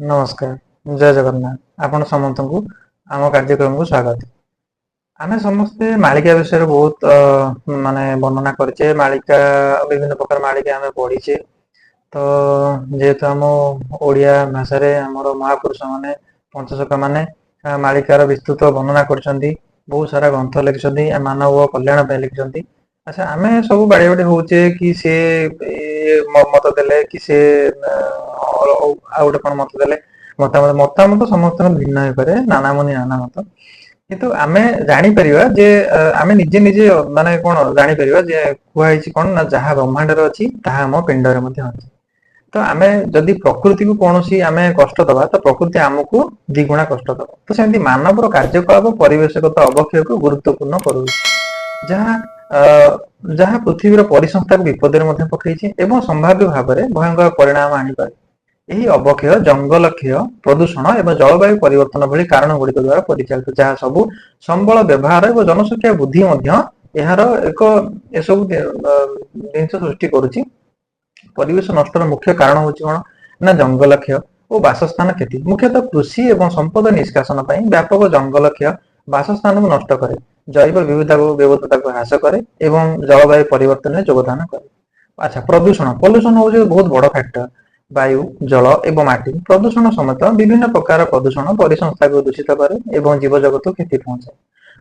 ନମସ୍କାର, ଜୟ ଜଗନ୍ନାଥ। ଆପଣ ସମସ୍ତଙ୍କୁ ଆମ କାର୍ଯ୍ୟକ୍ରମକୁ ସ୍ୱାଗତ। ଆମେ ସମସ୍ତେ ମାଳିକା ବିଷୟରେ ବହୁତ ମାନେ ବର୍ଣ୍ଣନା କରିଛେ। ମାଳିକା, ବିଭିନ୍ନ ପ୍ରକାର ମାଳିକା ଆମେ ପଢିଛେ। ତ ଯେହେତୁ ଆମ ଓଡିଆ ଭାଷାରେ ଆମର ମହାପୁରୁଷ ମାନେ, ପଞ୍ଚସଖା ମାନେ ମାଳିକାର ବିସ୍ତୃତ ବର୍ଣ୍ଣନା କରିଛନ୍ତି, ବହୁତ ସାରା ଗ୍ରନ୍ଥ ଲେଖିଛନ୍ତି, ମାନବ କଲ୍ୟାଣ ପାଇଁ ଲେଖିଛନ୍ତି। ଆଚ୍ଛା, ଆମେ ସବୁ ବାଡିଆ ବାଡି ହଉଛେ କି ସେ ମତ ଦେଲେ କି ସେ ଆଉ ଗୋଟେ କଣ ମତ ଦେଲେ। ମତାମତ ସମସ୍ତଙ୍କର ଭିନ୍ନ ହେଇପାରେ, ନାନା ମୁନି ନାନା ମତ। କିନ୍ତୁ ଆମେ ଜାଣିପାରିବା ଯେ ଆମେ ନିଜେ ନିଜେ ମାନେ କଣ ଜାଣିପାରିବା ଯେ କୁହାହେଇଛି କଣ ନା ଯାହା ବ୍ରହ୍ମାଣ୍ଡରେ ଅଛି, ତାହା ଆମ ପିଣ୍ଡରେ ମଧ୍ୟ ଅଛି। ତ ଆମେ ଯଦି ପ୍ରକୃତିକୁ କୌଣସି ଆମେ କଷ୍ଟ ଦବା, ତ ପ୍ରକୃତି ଆମକୁ ଦ୍ୱିଗୁଣା କଷ୍ଟ ଦବ। ତ ସେମିତି ମାନବର କାର୍ଯ୍ୟକଳାପ ପରିବେଶଗତ ଅବକ୍ଷୟକୁ ଗୁରୁତ୍ୱପୂର୍ଣ୍ଣ କରୁଛି, ଯାହା ପୃଥିବୀର ପରିସଂସ୍ଥାକୁ ବିପଦରେ ମଧ୍ୟ ପକେଇଛି ଏବଂ ସମ୍ଭାବ୍ୟ ଭାବରେ ଭୟଙ୍କର ପରିଣାମ ଆଣିପାରେ। ଏହି ଅବକ୍ଷୟ ଜଙ୍ଗଲ କ୍ଷୟ, ପ୍ରଦୂଷଣ ଏବଂ ଜଳବାୟୁ ପରିବର୍ତ୍ତନ ଭଳି କାରଣ ଗୁଡ଼ିକ ଦ୍ୱାରା ପରିଚାଳିତ, ଯାହା ସବୁ ସମ୍ବଳ ବ୍ୟବହାର ଏବଂ ଜନସଂଖ୍ୟା ବୃଦ୍ଧି ମଧ୍ୟ ଏହାର ଏକ ଏସବୁ ଜିନିଷ ସୃଷ୍ଟି କରୁଛି। ପରିବେଶ ନଷ୍ଟର ମୁଖ୍ୟ କାରଣ ହଉଛି କଣ ନା ଜଙ୍ଗଲ କ୍ଷୟ ଓ ବାସସ୍ଥାନ କ୍ଷତି। ମୁଖ୍ୟତଃ କୃଷି ଏବଂ ସମ୍ପଦ ନିଷ୍କାସନ ପାଇଁ ବ୍ୟାପକ ଜଙ୍ଗଲ କ୍ଷୟ ବାସସ୍ଥାନକୁ ନଷ୍ଟ କରେ, ଜୈବ ବିବିଧତାକୁ ହ୍ରାସ କରେ ଏବଂ ଜଳବାୟୁ ପରିବର୍ତ୍ତନରେ ଯୋଗଦାନ କରେ। ଆଚ୍ଛା, ପ୍ରଦୂଷଣ। ପଲ୍ୟୁସନ ହଉଛି ବହୁତ ବଡ ଫ୍ୟାକ୍ଟର। ବାୟୁ, ଜଳ ଏବଂ ମାଟି ପ୍ରଦୂଷଣ ସମେତ ବିଭିନ୍ନ ପ୍ରକାର ପ୍ରଦୂଷଣ ପରିସଂସ୍ଥାକୁ ଦୂଷିତ କରେ ଏବଂ ଜୀବଜଗତକୁ କ୍ଷତି ପହଞ୍ଚାଏ।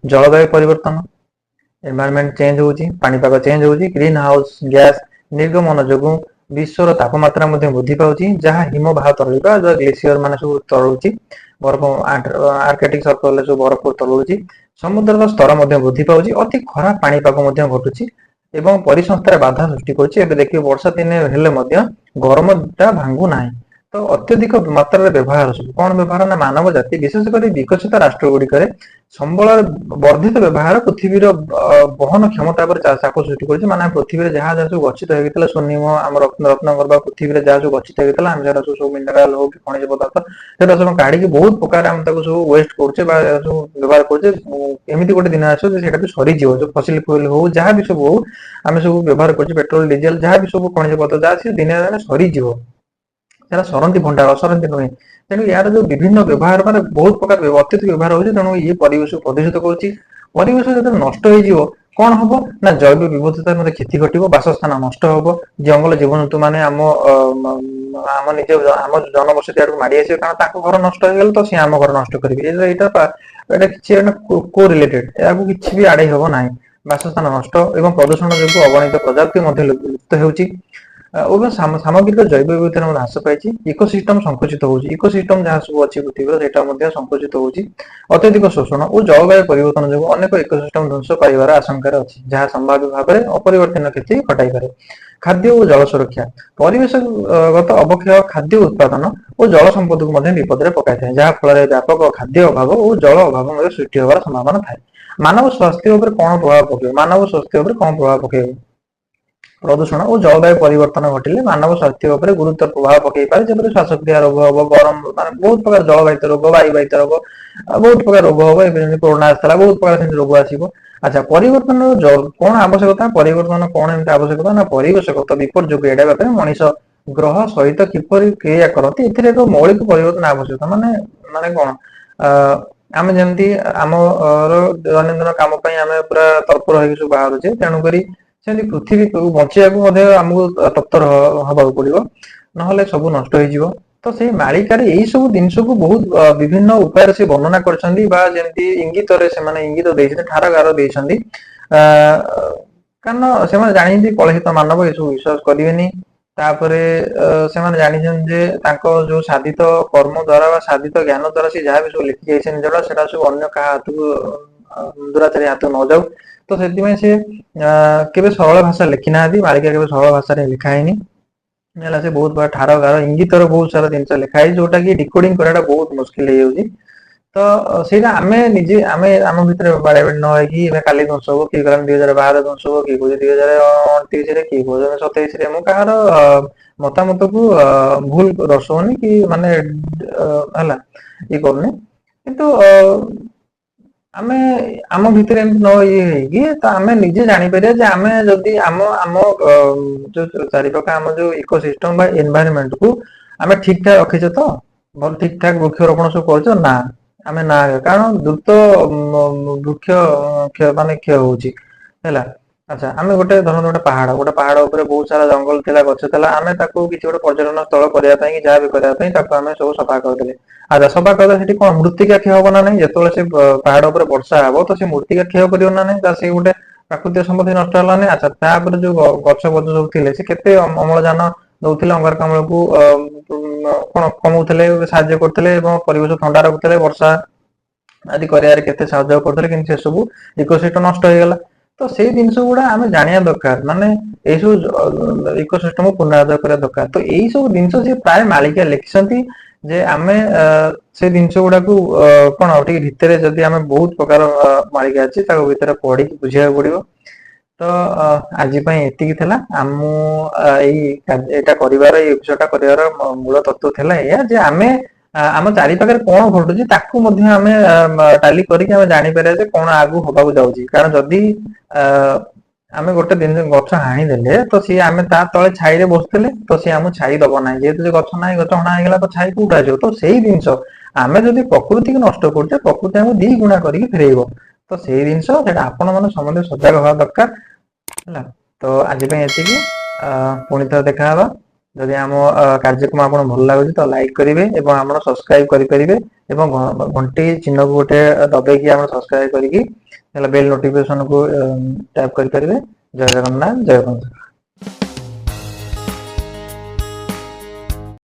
ଜଳବାୟୁ ପରିବର୍ତ୍ତନ, ଏନଭାୟରମେଣ୍ଟ ଚେଞ୍ଜ ହଉଛି, ପାଣିପାଗ ଚେଞ୍ଜ ହଉଛି। ଗ୍ରୀନ ହାଉସ ଗ୍ୟାସ ନିର୍ଗମନ ଯୋଗୁଁ ବିଶ୍ୱର ତାପମାତ୍ରା ମଧ୍ୟ ବୃଦ୍ଧି ପାଉଛି, ଯାହା ହିମବାହ ତରଳିବା, ଯାହା ଗ୍ଲେସିୟର ମାନେ ସବୁ ତରଳୁଛି, ବରଫ ଆର୍କଟିକ ସର୍କଲରେ ସବୁ ବରଫ ତରଳୁଛି, ସମୁଦ୍ରର ସ୍ତର ମଧ୍ୟ ବୃଦ୍ଧି ପାଉଛି। ଅତି ଖରାପ ପାଣିପାଗ ମଧ୍ୟ ଘଟୁଛି ଏବଂ ପରିସଂସ୍ଥାରେ ବାଧା ସୃଷ୍ଟି କରୁଛି। ଏବେ ଦେଖିବେ, ବର୍ଷା ଦିନେ ହେଲେ ମଧ୍ୟ ଗରମଟା ଭାଙ୍ଗୁ ନାହିଁ। ତ ଅତ୍ୟଧିକ ମାତ୍ରାରେ ବ୍ୟବହାର ସବୁ କଣ ବ୍ୟବହାର ନା ମାନବ ଜାତି, ବିଶେଷ କରି ବିକଶିତ ରାଷ୍ଟ୍ର ଗୁଡିକରେ ସମ୍ବଳର ବର୍ଦ୍ଧିତ ବ୍ୟବହାର ପୃଥିବୀର ବହନ କ୍ଷମତା ଉପରେ ଚାପ ସୃଷ୍ଟି କରୁଛି। ମାନେ ପୃଥିବୀରେ ଯାହା ଯାହା ସବୁ ଗଚ୍ଛିତ ହେଇଥିଲା, ସୁନିମ ଆମ ରତ୍ନଗର୍ଭା ପୃଥିବୀରେ ଯାହା ସବୁ ଗଚ୍ଛିତ ହେଇଥିଲା, ଆମେ ସେଟା ସବୁ ସବୁ ମିନେରାଲ ହଉ କି ଖଣିଜ ପଦାର୍ଥ, ସେଟା ସବୁ କାଢିକି ବହୁତ ପ୍ରକାର ଆମେ ତାକୁ ସବୁ ୱେଷ୍ଟ କରୁଛେ ବା ସବୁ ବ୍ୟବହାର କରୁଛେ। ଏମିତି ଗୋଟେ ଦିନ ଆସିବ ଯେ ସେଇଟା ବି ସରିଯିବ। ଯୋଉ ଫସିଲ ଫୁଏଲ ହଉ, ଯାହା ବି ସବୁ ହଉ, ଆମେ ସବୁ ବ୍ୟବହାର କରୁଛେ, ପେଟ୍ରୋଲ, ଡିଜେଲ, ଯାହା ବି ସବୁ ଖଣିଜ ପଦାର୍ଥ ଯାହା ଅଛି, ଦିନେ ଦିନେ ସରିଯିବ। ସେଟା ସରନ୍ତି ଭଣ୍ଡାର, ଅସରନ୍ତି ନୁହେଁ। ତେଣୁ ଏହାର ଯୋଉ ବିଭିନ୍ନ ବ୍ୟବହାର, ମାନେ ବହୁତ ପ୍ରକାର ଅତ୍ୟଧିକ ବ୍ୟବହାର ହଉଛି, ତେଣୁ ଇଏ ପରିବେଶକୁ ପ୍ରଦୂଷିତ କରୁଛି। ପରିବେଶ ଯେତେବେଳେ ନଷ୍ଟ ହେଇଯିବ, କଣ ହବ ନା ଜୈବ ବିବିଧତା ମଧ୍ୟ କ୍ଷତି ଘଟିବ, ବାସସ୍ଥାନ ନଷ୍ଟ ହବ, ଜଙ୍ଗଲ ଜୀବଜନ୍ତୁ ମାନେ ଆମ ନିଜ ଆମ ଜନବସତି ଆଡକୁ ମାଡି ଆସିବେ। କାରଣ ତାଙ୍କ ଘର ନଷ୍ଟ ହେଇଗଲେ ତ ସିଏ ଆମ ଘର ନଷ୍ଟ କରିବେ। ଏଇଟା କିଛି କୋ ରିଲେଟେଡ, ଏହାକୁ କିଛି ବି ଆଡେଇ ହବ ନାହିଁ। ବାସସ୍ଥାନ ନଷ୍ଟ ଏବଂ ପ୍ରଦୂଷଣ ଯୋଗୁଁ ଅଗଣିତ ପ୍ରଜାତି ମଧ୍ୟ ଲୁପ୍ତ ହେଉଛି ଏବଂ ସାମଗ୍ରିକ ଜୈବ ବିବିଧତା ମଧ୍ୟ ହ୍ରାସ ପାଇଛି। ଇକୋସିଷ୍ଟମ ସଂକୁଚିତ ହଉଛି। ଇକୋସିଷ୍ଟମ ଯାହା ସବୁ ଅଛି ପୃଥିବୀର, ସେଇଟା ମଧ୍ୟ ସଂକୁଚିତ ହଉଛି। ଅତ୍ୟଧିକ ଶୋଷଣ ଓ ଜଳବାୟୁ ପରିବର୍ତ୍ତନ ଯୋଗୁଁ ଅନେକ ଇକୋସିଷ୍ଟମ ଧ୍ୱଂସ ପାଇବାର ଆଶଙ୍କାରେ ଅଛି, ଯାହା ସମ୍ଭାବ୍ୟ ଭାବରେ ଅପରିବର୍ତ୍ତନୀୟ କ୍ଷତି ଘଟାଇପାରେ। ଖାଦ୍ୟ ଓ ଜଳ ସୁରକ୍ଷା। ପରିବେଶଗତ ଅବକ୍ଷୟ ଖାଦ୍ୟ ଉତ୍ପାଦନ ଓ ଜଳ ସମ୍ପଦକୁ ମଧ୍ୟ ବିପଦରେ ପକାଇଥାଏ, ଯାହା ଫଳରେ ବ୍ୟାପକ ଖାଦ୍ୟ ଅଭାବ ଓ ଜଳ ଅଭାବ ମଧ୍ୟ ସୃଷ୍ଟି ହେବାର ସମ୍ଭାବନା ଥାଏ। ମାନବ ସ୍ୱାସ୍ଥ୍ୟ ଉପରେ କଣ ପ୍ରଭାବ ପକେଇବ? ମାନବ ସ୍ୱାସ୍ଥ୍ୟ ଉପରେ କଣ ପ୍ରଭାବ ପକେଇବ? ପ୍ରଦୂଷଣ ଓ ଜଳବାୟୁ ପରିବର୍ତ୍ତନ ଘଟିଲେ ମାନବ ସ୍ୱାସ୍ଥ୍ୟ ଉପରେ ଗୁରୁତର ପ୍ରଭାବ ପକେଇ ପାରେ। ଯେପରି ଶ୍ୱାସକ୍ରିୟା ରୋଗ ହବ, ଗରମ ମାନେ ବହୁତ ପ୍ରକାର ଜଳବାହିତ ରୋଗ, ବାୟୁବାହିତ ରୋଗ, ଆଉ ବହୁତ ପ୍ରକାର ରୋଗ ହବ। ଏବେ ଯେମିତି କରୋନା ଆସିଥିଲା, ବହୁତ ପ୍ରକାର ସେମିତି ରୋଗ ଆସିବ। ଆଚ୍ଛା, ପରିବର୍ତ୍ତନର କଣ ଆବଶ୍ୟକତା? ପରିବର୍ତ୍ତନ କଣ ଏମିତି ଆବଶ୍ୟକତା ନା ପରିବେଶଗତ ବିପର୍ଯ୍ୟୟକୁ ଏଡାଇବା ପାଇଁ ମଣିଷ ଗ୍ରହ ସହିତ କିପରି କ୍ରିୟା କରନ୍ତି, ଏଥିରେ ଏକ ମୌଳିକ ପରିବର୍ତ୍ତନ ଆବଶ୍ୟକ। ମାନେ କଣ ଆମେ ଯେମିତି ଆମର ଦୈନନ୍ଦିନ କାମ ପାଇଁ ଆମେ ପୁରା ତତ୍ପର ହେଇକି ସବୁ ବାହାରୁଛେ, ତେଣୁକରି ସେମିତି ପୃଥିବୀକୁ ବଞ୍ଚେଇବାକୁ ମଧ୍ୟ ଆମକୁ ତତ୍ପର ହବାକୁ ପଡିବ, ନହେଲେ ସବୁ ନଷ୍ଟ ହେଇଯିବ। ତ ସେଇ ମାଳିକାରେ ଏଇ ସବୁ ଜିନିଷକୁ ବହୁତ ବିଭିନ୍ନ ଉପାୟରେ ସେ ବର୍ଣ୍ଣନା କରିଛନ୍ତି ବା ଯେମିତି ଇଙ୍ଗିତରେ ସେମାନେ ଇଙ୍ଗିତ ଦେଇଛନ୍ତି, ଠାର ଗାର ଦେଇଛନ୍ତି। କାରଣ ସେମାନେ ଜାଣିଛନ୍ତି କଳୁଷିତ ମାନବ ଏସବୁ ବିଶ୍ୱାସ କରିବେନି। ତାପରେ ସେମାନେ ଜାଣିଛନ୍ତି ଯେ ତାଙ୍କ ଯୋଉ ସାଧିତ କର୍ମ ଦ୍ଵାରା ବା ସାଧିତ ଜ୍ଞାନ ଦ୍ଵାରା ସେ ଯାହା ବି ସବୁ ଲେଖି ଯାଇଛନ୍ତି ଯୋଉଟା, ସେଟା ସବୁ ଅନ୍ୟ କାହା ହାତକୁ, ଦୁରାଚାରୀ ହାତକୁ ନ ଯାଉ। ତ ସେଥିପାଇଁ ସେ କେବେ ସରଳ ଭାଷା ଲେଖି ନାହାନ୍ତି। ମାଳିକା କେବେ ସରଳ ଭାଷାରେ ଲେଖା ହେଇନି ହେଲା। ସେ ବହୁତ ବଡ ଠାର ଗାର ଇଙ୍ଗିତର ବହୁତ ସାରା ଜିନିଷ ଲେଖା ହେଇଛି, ଯୋଉଟା କି ଡିକୋଡିଂ କରିବାଟା ବହୁତ ମୁସ୍କିଲ ହେଇଯାଉଛି। ତ ସେଇଟା ଆମେ ନିଜେ ଆମେ ଆମ ଭିତରେ ବାଡିଆ ବାଡି ନ ହେଇକି, ଏବେ କାଲି ଧ୍ୱଂସ ହବ, କିଏ କହିଲାଣି 2012 ଧ୍ୱଂସ ହବ, କିଏ କହୁଛି 2029ରେ, କିଏ କହୁଛନ୍ତି 27ରେ। ମୁଁ କାହାର ମତାମତକୁ ଭୁଲ ଦର୍ଶଉନି କି ମାନେ ହେଲା ଇଏ କରୁନି। କିନ୍ତୁ ଆମେ ଆମ ଭିତରେ ଏମିତି ନ ଇଏ ହେଇକି, ତ ଆମେ ନିଜେ ଜାଣିପାରିବା ଯେ ଆମେ ଯଦି ଆମ ଯୋଉ ଚାରିପାଖ ଆମ ଯୋଉ ଇକୋସିଷ୍ଟମ ବା ଏନଭାୟରମେଣ୍ଟ କୁ ଆମେ ଠିକ ଠାକ ରଖିଛେ ତ ଭଲ ଠିକ ଠାକ ବୃକ୍ଷରୋପଣ ସବୁ କରୁଛ ନା ଆମେ? ନା, କାରଣ ଦ୍ରୁତ ବୃକ୍ଷ କ୍ଷୟ, ମାନେ କ୍ଷୟ ହଉଛି, ହେଲା। ଆଚ୍ଛା, ଆମେ ଗୋଟେ ଧରନ୍ତୁ ଗୋଟେ ପାହାଡ ଉପରେ ବହୁତ ସାରା ଜଙ୍ଗଲ ଥିଲା, ଗଛ ଥିଲା। ଆମେ ତାକୁ କିଛି ଗୋଟେ ପର୍ଯ୍ୟଟନ ସ୍ଥଳ କରିବା ପାଇଁ କି ଯାହା ବି କରିବା ପାଇଁ ତାକୁ ଆମେ ସବୁ ସଫା କରିଦେଲେ। ଆଚ୍ଛା, ସଫା କରିଦେଲେ, ସେଠି କଣ ମୃତ୍ତିକା କ୍ଷୟ ହବ ନା ନାହିଁ? ଯେତେବେଳେ ସେ ପାହାଡ ଉପରେ ବର୍ଷା ହବ, ତ ସେ ମୃତ୍ତିକା କ୍ଷୟ କରିବ ନା ନାହିଁ? ତା ସେ ଗୋଟେ ପ୍ରାକୃତିକ ସମ୍ପତ୍ତି ନଷ୍ଟ ହେଲାନି? ଆଚ୍ଛା, ତାପରେ ଯୋଉ ଗଛ ବଛ ସବୁ ଥିଲେ, ସେ କେତେ ଅମ୍ଳଜାନ ଦଉଥିଲେ, ଅଙ୍ଗାରକାମ୍ଳକୁ କଣ କମଉଥିଲେ, ସାହାଯ୍ୟ କରୁଥିଲେ ଏବଂ ପରିବେଶ ଥଣ୍ଡା ରଖୁଥିଲେ, ବର୍ଷା ଆଦି କରିବାରେ କେତେ ସାହାଯ୍ୟ କରୁଥିଲେ। କିନ୍ତୁ ସେ ସବୁ ଇକୋସିଷ୍ଟମ ନଷ୍ଟ ହେଇଗଲା। ତ ସେଇ ଜିନିଷ ଗୁଡା ଆମେ ଜାଣିବା ଦରକାର, ମାନେ ଏଇ ସବୁ ଇକୋସିଷ୍ଟମ ପୁନରୁଦ୍ଧାର କରିବା ଦରକାର। ତ ଏଇ ସବୁ ଜିନିଷ ସେ ପ୍ରାୟ ମାଳିକା ଲେଖିଛନ୍ତି ଯେ ଆମେ ସେ ଜିନିଷ ଗୁଡାକୁ କଣ ଟିକେ ଭିତରେ ଯଦି ଆମେ ବହୁତ ପ୍ରକାର ମାଳିକା ଅଛି, ତାକୁ ଭିତରେ ପଢିକି ବୁଝିବାକୁ ପଡିବ। ତ ଆଜି ପାଇଁ ଏତିକି ଥିଲା। ମୁଁ ଏଇଟା କରିବାର, ଏଇ ଏପିସୋଡ ଟା କରିବାର ମୂଳ ତତ୍ତ୍ୱ ଥିଲା ଏଇଆ ଯେ ଆମେ ଆମ ଚାରି ପାଖରେ କଣ ଘଟୁଛି, ତାକୁ ମଧ୍ୟ ଆମେ ଟାଲି କରିକି ଆମେ ଜାଣିପାରିବା ଯେ କଣ ଆଗକୁ ହବାକୁ ଯାଉଛି। କାରଣ ଯଦି ଆମେ ଗୋଟେ ଦିନ ଗଛ ହାଣିଦେଲେ, ତ ସିଏ ଆମେ ତା ତଳେ ଛାଇରେ ବସୁଥିଲେ, ତ ସିଏ ଆମକୁ ଛାଇ ଦବ ନାହିଁ। ଯେହେତୁ ସେ ଗଛ ନାହିଁ, ଗଛ ହଣା ହେଇଗଲା, ତ ଛାଇ କୋଉଠୁ ଆସିବ? ତ ସେଇ ଜିନିଷ ଆମେ ଯଦି ପ୍ରକୃତିକୁ ନଷ୍ଟ କରୁଛେ, ପ୍ରକୃତି ଆମକୁ ଦି ଗୁଣା କରିକି ଫେରେଇବ। ତ ସେଇ ଜିନିଷ ସେଇଟା ଆପଣ ମାନେ ସମସ୍ତେ ସଜାଗ ହବା ଦରକାର, ହେଲା। ତ ଆଜି ପାଇଁ ଏତିକି। ପୁଣି ଥରେ ଦେଖାହବା। ଯଦି ଆମ କାର୍ଯ୍ୟକ୍ରମ ଆପଣଙ୍କୁ ଭଲ ଲାଗୁଛି, ତ ଲାଇକ୍ କରିବେ ଏବଂ ଆମର ସବସ୍କ୍ରାଇବ କରିପାରିବେ ଏବଂ ଘଣ୍ଟି ଚିହ୍ନକୁ ଗୋଟେ ଦବେଇକି ଆମର ସବସ୍କ୍ରାଇବ କରିକି ହେଲା ବେଲ ନୋଟିଫିକେସନ କୁ ଟ୍ୟାପ କରିପାରିବେ। ଜୟ ଜଗନ୍ନାଥ, ଜୟ ବନ୍ଧୁ।